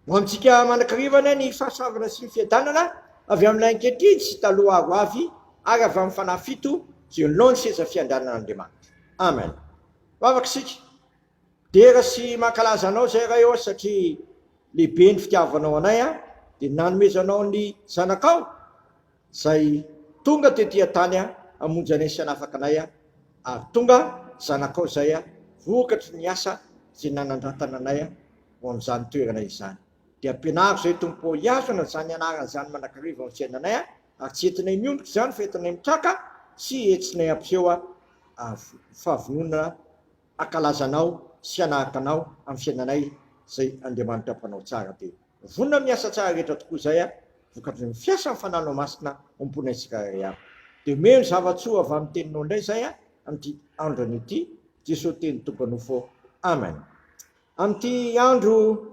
Ho amintsika mandrakariva anie ny fahasoavana sy ny fiadanana avy amin'ilay ankehitriny sy taloha ary ho avy ary avy amin'ny Fanahy fito izay eo anoloan'ny seza fiandrianan'Andriamanitra. Amen. Vavaka isika. Dera sy mankalaza Anao izay Ray ô satria lehibe ny fitiavanao anay dia nanomezanao ny Zanakao izay tonga tety an-tany hamonjy anay sy hanafaka anay ary tonga Zanakao izay vokatry ny asa izay nanandratana anay ho amin'izany toerana izany. Dia ampianaro izay Tompo ô hihazona izany anarana izany mandrakariva ao amin'ny fiainanay ary tsy entinay miondrika izany fa entinay mitraka sy entinay hampiseho fahavononana hankalaza Anao sy hanahaka Anao amin'ny fiainanay izay Andriamanitra Mpanao tsara dia vonona amin'ny asa tsara rehetra tokoa izay vokatry ny fiasan'ny Fananao Masina ao am-ponay tsirairay avy. Dia omeo ny zava-tsoa avy amin'ny Teninao indray izay amin'ity andro anio ity, Jesoa Teny tonga nofo ô. Amen. Amin'ity andro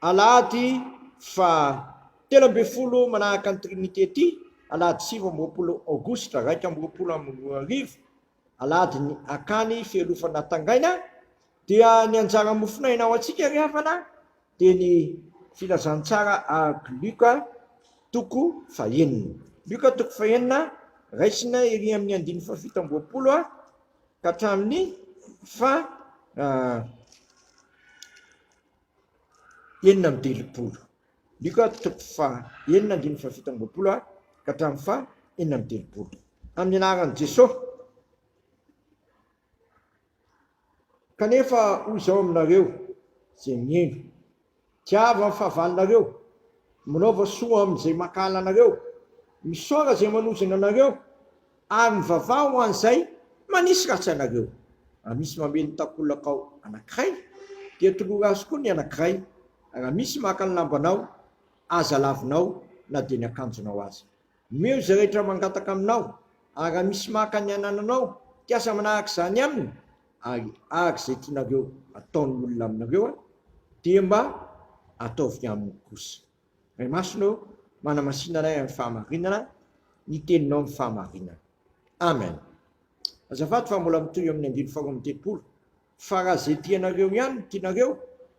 alahady faha 13 manaraka ny Trinite ity, alahady 29 aogositra 2021, Alahady ny akany fialofana Tangaina dia ny anjara mofonaina ho antsika ry havana dia ny filazantsara araka Lioka toko fahenina. Lioka toko fahenina raisina ery amin'ny andininy faha 27 ka hatramin'ny faha 36. Lioka toko faha-6 andininy faha-27 ka hatramin'ny faha-36. Amin'ny anaran'i Jesosy. Kanefa hoy izao aminareo izay miheno, Tiava ny fahavalonareo, manaova soa amin'izay mankahala anareo, misaora izay manozona anareo, ary mivavaha ho an'izay manisy ratsy anareo. Raha misy mamely ny takolakao anankiray, dia tolory azy koa ny anankiray, Raha misy maka ny lambanao, aza lavinao na dia ny akanjonao aza. Omeo izay rehetra mangataka aminao, ary raha misy maka ny anananao, dia aza manaraka izany aminy, ary araka izay tianareo hataon'ny olona aminareo, dia mba ataovy aminy kosa. Ray Masina ô, manamasina anay amin'ny fahamarinana, ny teninao ny fahamarinana. Amen. Azafady fa mbola mitohy amin'ny andininy faharoa amby telopolo. Fa raha izay tianareo ihany no tianareo,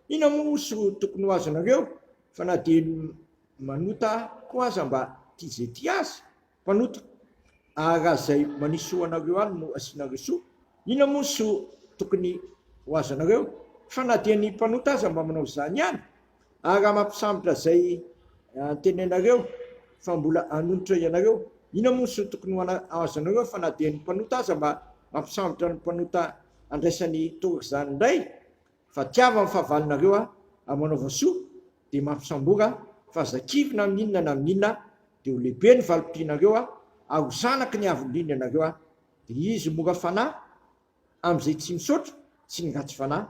inona moa no soa tokony ho azonareo? Fa na dia ny manota koa aza mba tia izay tia azy, mpanota. Ary raha izay manisy soa anareo ihany no asianareo soa, inona moa no soa tokony ho azonareo? Fa na dia ny mpanota aza mba manao izany ihany. Ary raha mampisambotra izay antenainareo fa mbola hanonitra ianareo, inona moa no soa tokony ho azonareo fa na dia ny mpanota aza mba mampisambotra ny mpanota andraisany toraka izany indray? Fa tiava ny fahavalonareo ary manaova soa dia mampisambora fa aza kivy na amin'inona na amin'inona dia ho lehibe ny valim-pianareo ary ho zanaky ny Avo Indrindra ianareo dia izy mora fanahy amin'izay tsy misaotra sy ny ratsy fanahy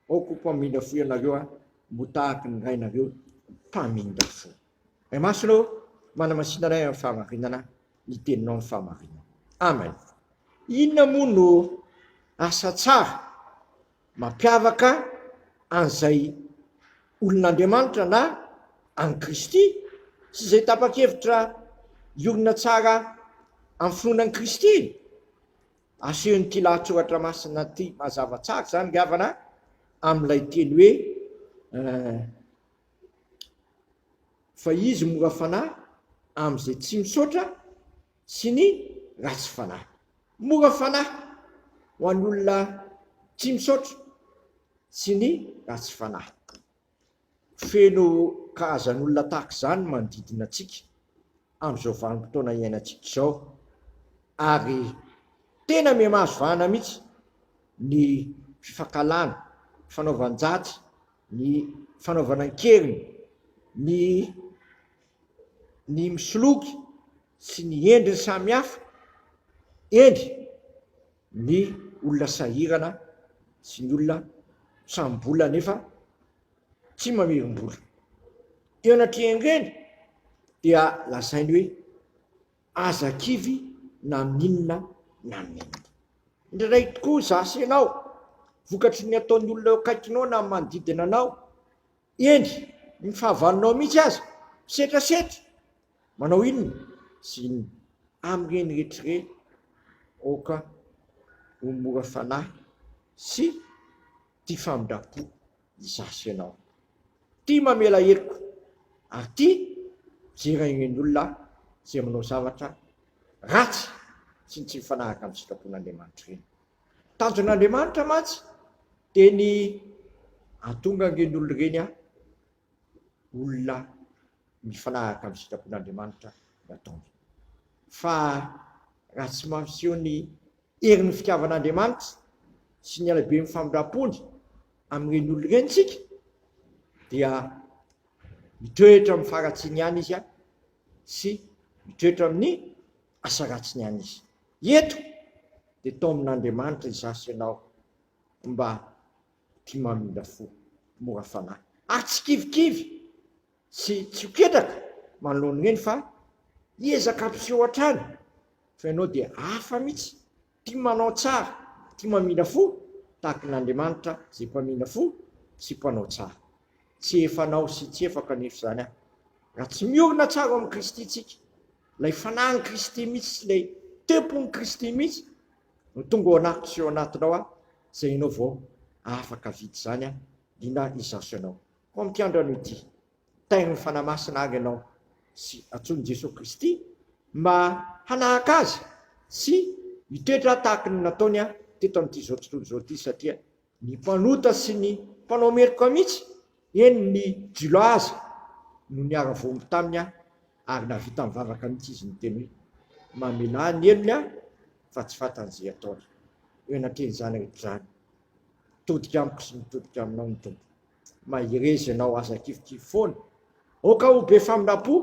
Aoka ho mpamindra fo ianareo a, mbo tahaky ny Rainareo mpamindra fo. Ray Masina ô, manamasina anay amin'ny fahamarinana, ny Teninao ny fahamarinana. Amen. Inona moa no asa tsara mampiavaka an'izay olon'Andriamanitra na an'i Kristy sy izay tapa-kevitra hiorina tsara amin'ny finoana an'i Kristy? Asehon'ity lahatsoratra masina ity mazava tsara izany ry havana amin'ilay teny hoe fa izy mora fanahy amin'izay tsy misaotra sy ny ratsy fanahy. Mora fanahy ho an'ny olona tsy misaotra sy ny ratsy fanahy. Feno karazan'olona tahaka izany ny manodidina antsika amin'izao vanim-potoana iainantsika izao, ary tena mihamahazo vahana mihitsy ny fifankahalana, ny fanaovan-jatsy, ny fanaovana an-keriny, ny ny misoloky sy ny endriny samihafa, eny, ny olona sahirana sy ny olona samy-bola nefa tsy mamerim-bola. Eo anatrehan'ireny dia lazainy hoe aza kivy na amin'inona na amin'inona. Indraindray tokoa izaho sy ianao, vokatry ny ataon'ny olona eo akaikinao na ny manodidina anao, eny, ny fahavalonao mihitsy aza, misetrasetra, manao inona sy inona. Amin'ireny rehetra ireny, aoka ho mora fanahy sy tia famindram-po izaho sy ianao. tia mamela heloka, ary tia mijery an'ireny olona izay manao zavatra ratsy sy ny tsy mifanaraka amin'ny sitrapon'Andriamanitra ireny. Tanjon'Andriamanitra mantsy dia ny hahatonga an'ireny olona ireny olona mifanaraka amin'ny sitrapon'Andriamanitra ny ataony. Fa raha tsy mampiseho ny herin'ny fitiavan'Andriamanitra sy ny halehiben'ny famindram-pony amin'ireny olona ireny isika, dia mitoetra amin'ny faharatsiany ihany izy sy mitoetra amin'ny asa ratsiny ihany izy. Eto dia taomin'Andriamanitra izaho sy ianao mba tia mamindra fo, mora fanahy, ary tsy kivikivy sy tsy ho ketraka manoloana ireny fa hiezaka hampiseho hatrany fa ianao dia hafa mihitsy, tia manao tsara, tia mamindra fo tahaka an'Andriamanitra izay mpamindra fo sy mpanao tsara. Tsy efanao sy tsy efako anefa izany aho raha tsy miorina tsara ao amin'i Kristy isika, ilay fanahin'i Kristy mihitsy sy ilay tempon'i Kristy mihitsy no tonga ao anatiko sy ao anatinao aho, izay ianao vao afaka vita izany aho, indrindra izaho sy ianao. Koa amin'ity andro anio ity, tairin'ny Fanahy Masina ary ianao sy antsoin'i Jesoa Kristy mba hanahaka Azy sy hitoetra tahaka ny nataony teto amin'ity izao tontolo izao ity satria Ny mpanota sy ny mpanao meloka mihitsy, eny ny jiolahy aza no niara-voambo taminy ary nahavita nivavaka mihitsy izy niteny hoe, Mamelà ny helony aho fa tsy fantany izay ataony. Eo anatrehan'izany rehetra izany, mitodika amiko sy mitodika aminao ny Tompo. Mahereza ianao, aza kivikivy foana. Aoka ho be famindram-po,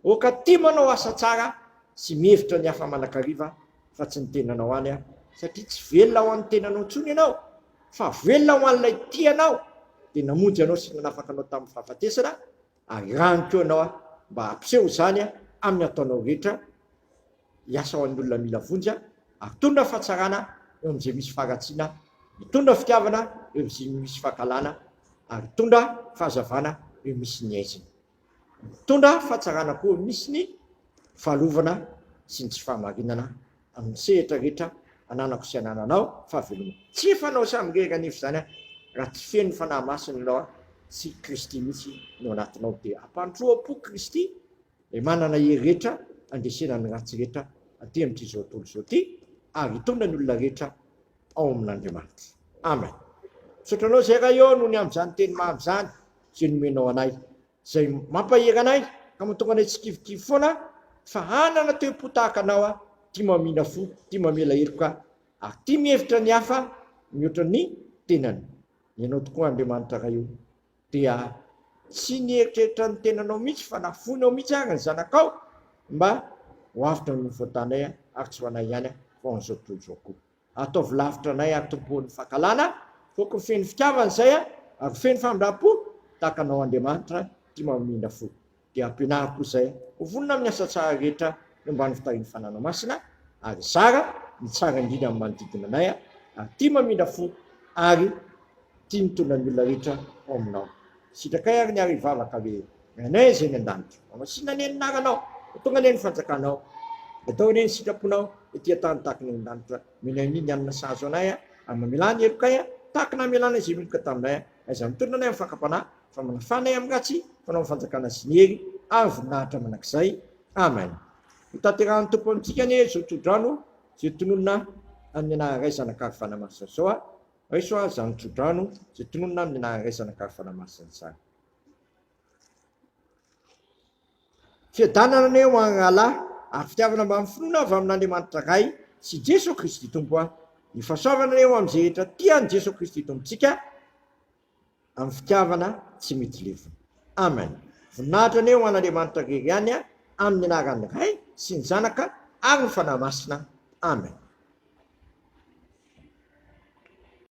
aoka tia manao asa tsara sy mihevitra ny hafa mandrakariva fa tsy ny tenanao ihany satria tsy velona ho an'ny tenanao intsony ianao fa velona ho an'ilay tia anao dia namonjy anao sy nanafaka anao tamin'ny fahafatesana ary irahiny koa ianao mba hampiseho izany amin'ny ataonao rehetra hiasa ho an'ny olona mila vonjy ary hitondra fahatsarana eo amin'izay misy faharatsiana, hitondra fitiavana eo amin'izay misy fankahalana ary hitondra fahazavana eo misy ny haizina. Mitondra fahatsarana koa eo misy ny fahalovana sy ny tsy fahamarinana amin'ny sehatra rehetra ananako sy anananao fahavelomana. Tsy efanao samirery anefa izany raha tsy feno ny Fanahy Masina ianao sy Kristy mihitsy no anatinao dia ampandroa-po Kristy Ilay manana hery rehetra handresena ny ratsy rehetra aty amin'ity izao tontolo izao ity ary hitondra ny olona rehetra ao amin'Andriamanitra. Amen. Misaotra anao izay Ray ô noho ny amin'izany teny mamy izany izay nomenao anay, izay mampahery anay ka mahatonga anay tsy kivikivy foana fa hanana toe-po tahaka anao aho, tia mamindra fo, tia mamela heloka ary tia mihevitra ny hafa mihoatra ny tenany. Ianao tokoa Andriamanitra Ray ô. dia tsy nieritreritra ny tenanao mihitsy fa nafoinao mihitsy ary ny zanakao mba ho avotra ny nofon-tanay ary tsy ho anay ihany fa ho an'izao tontolo izao koa. Ataovy lavitra anay ary tompoan'ny fankahalana, foko feno fitiavana izay ary feno famindram-po tahaka anao Andriamanitra tia mamindra fo. Dia ampianaro koa izay ho vonona amin'ny asa tsara rehetra eo ambany fitahian'ny Fananao Masina ary hizara ny tsara indrindra amin'ny manodidina anay ary tia mamindra fo ary tia mitondra ny olona rehetra ao aminao. Sitrakay ary ny ary hivavaka hoe, Ray anay izay any an-danitra, Hohamasina anie ny anaranao, ho tonga anie ny fanjakanao, atao anie ny sitraponao ety an-tany tahaka ny any an-danitra. Omenay anie ny hanina sahaza anay ary mamelà ny helokay tahaka ny namelànay izay meloka taminay. Aiza mitondra anay amin'ny fakam-panahy, fa manafà anay amin'ny ratsy, fanao ny fanjakana sy ny hery ary voninahitra mandrakizay. Amen. Ho tanterahan'ny Tompo amintsika anie izao tsodrano izay tononina amin'ny anaran'ny Ray, Zanaka ary Fanahy Masina izao. Raiso aho izany tsodrano izay tononina amin'ny anaran'ny Ray, Zanaka ary Fanahy Masina izany. Fiadanana anie ho an'ny rahalahy ary fitiavana mbamin'ny finoana avy amin'Andriamanitra Ray sy Jeso Kristy Tompo a. Ny fahasoavana anie ho amin'izay rehetra tia an'i Jeso Kristy Tompontsika amin'ny fitiavana tsy mety levona. Amen. Voninahitra anie ho an'Andriamanitra irery ihany amin'ny anaran'ny Ray sy ny Zanaka ary ny Fanahy Masina. Amen.